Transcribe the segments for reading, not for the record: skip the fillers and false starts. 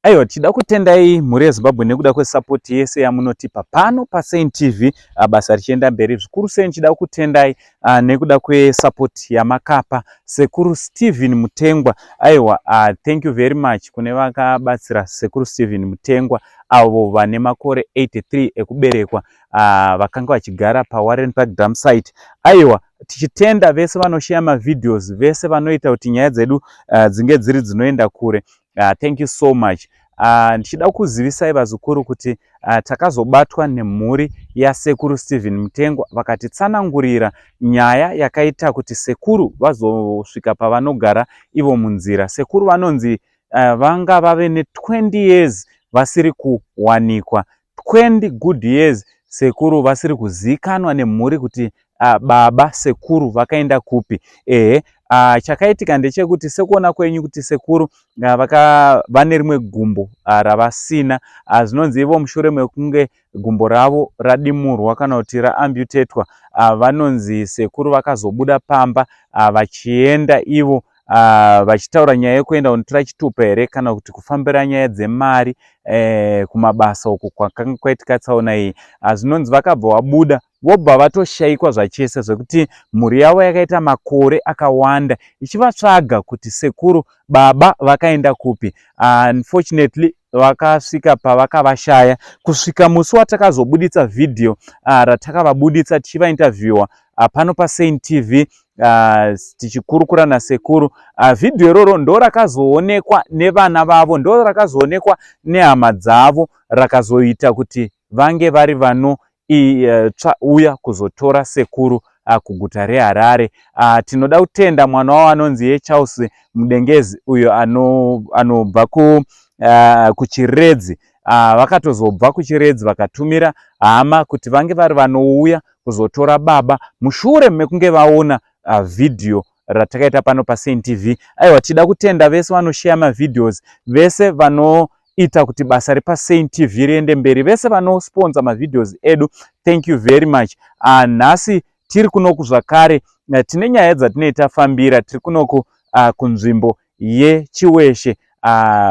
Aiwa, tichida kutendai mhuri yeZimbabwe nekuda kwesapoti yese yamunotipa pano paSaint TV, basa richienda mberi zvikuru. Sei ndichida kutendai nekuda kwesapoti yamakapa Sekuru Steven Mutengwa. Aiwa, thank you very much kune vakabatsira Sekuru Steven Mutengwa, avo vane makore 83 ekuberekwa, vakanga vachigara paWarren Park Dam site. Aiwa, tichitenda vese vanosheya mavideos, vese vanoita kuti nyaya dzedu dzinge dziri dzinoenda kure. Thank you so much. Ndichida kuzivisai vazukuru kuti takazobatwa nemhuri yaSekuru Steven Mutengwa, vakatitsanangurira nyaya yakaita kuti sekuru vazosvika pavanogara ivo munzira. Sekuru vanonzi vanga vave ne20 years vasiri kuwanikwa, 20 good years sekuru vasiri kuzivikanwa nemhuri kuti baba sekuru vakaenda kupi. Ehe, chakaitika ndechekuti, sekuona kwenyu kuti sekuru vane rimwe gumbo ravasina. Zvinonzi ivo mushure mekunge gumbo ravo radimurwa kana kuti raamputatwa, vanonzi sekuru vakazobuda pamba vachienda ivo vachitaura nyaya yekuenda kunotora chitupa here kana kuti kufambira nyaya dzemari kumabasa uku kwakanga kwaitika tsaona iyi. Zvinonzi vakabva vabuda, vobva vatoshayikwa zvachese, zvekuti mhuri yavo yakaita makore akawanda ichivatsvaga kuti sekuru baba vakaenda kupi. Unfortunately vakasvika pavakavashaya kusvika musi watakazobuditsa vhidhiyo ratakavabuditsa tichivainterviewa pano paSaint TV, tichikurukura nasekuru. Vhidhiyo iroro ndo rakazoonekwa nevana vavo, ndo rakazoonekwa nehama dzavo, rakazoita kuti vange vari vano uya kuzotora sekuru kuguta reHarare. Tinoda kutenda mwana wavo anonzi yeCharles Mudengezi, uyo anobva kuChiredzi. Vakatozobva kuChiredzi vakatumira hama kuti vange vari vanouya kuzotora baba mushure mekunge vaona vhidhiyo ratakaita pano paSaint TV. Aiwa, tida kutenda vese vanosheya mavideos, vese vanoita kuti basa repaSaint TV riende mberi, vese vanosponsa mavideos edu. Thank you very much. Nhasi tiri kunoku zvakare, tine nyaya dzatinoita fambira. Tiri kunoku kunzvimbo yeChiweshe,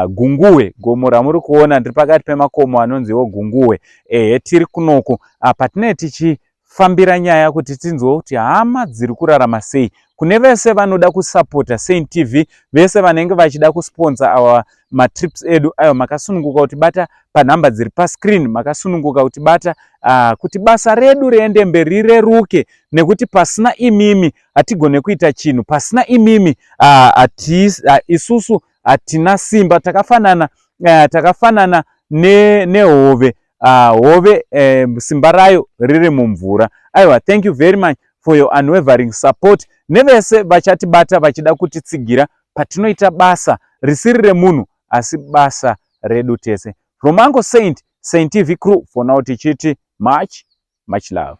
Gunguwe, gomo ramuri kuona. Ndiri pakati pemakomo anonziwo Gunguwe. Ehe, tiri kunoku patinee tichifambira nyaya kuti tinzwe kuti hama dziri kurarama sei. Kune vese vanoda kusapota Saint TV, vese vanenge vachida kusponsa our matrips edu, ayo makasununguka kutibata panhamba dziri pascreen. Makasununguka kutibata kuti basa redu riende mberi, rireruke, nekuti pasina imimi hatigone kuita chinhu. Pasina imimi isusu hatina simba. Takafanana nehove ne. Hove simba rayo riri mumvura. Aiwa, thank you very much for your unwavering support, nevese vachatibata vachida kutitsigira patinoita basa risiri remunhu, asi basa redu tese. From Uncle Saint, Saint TV crew, for now tichiti much much love.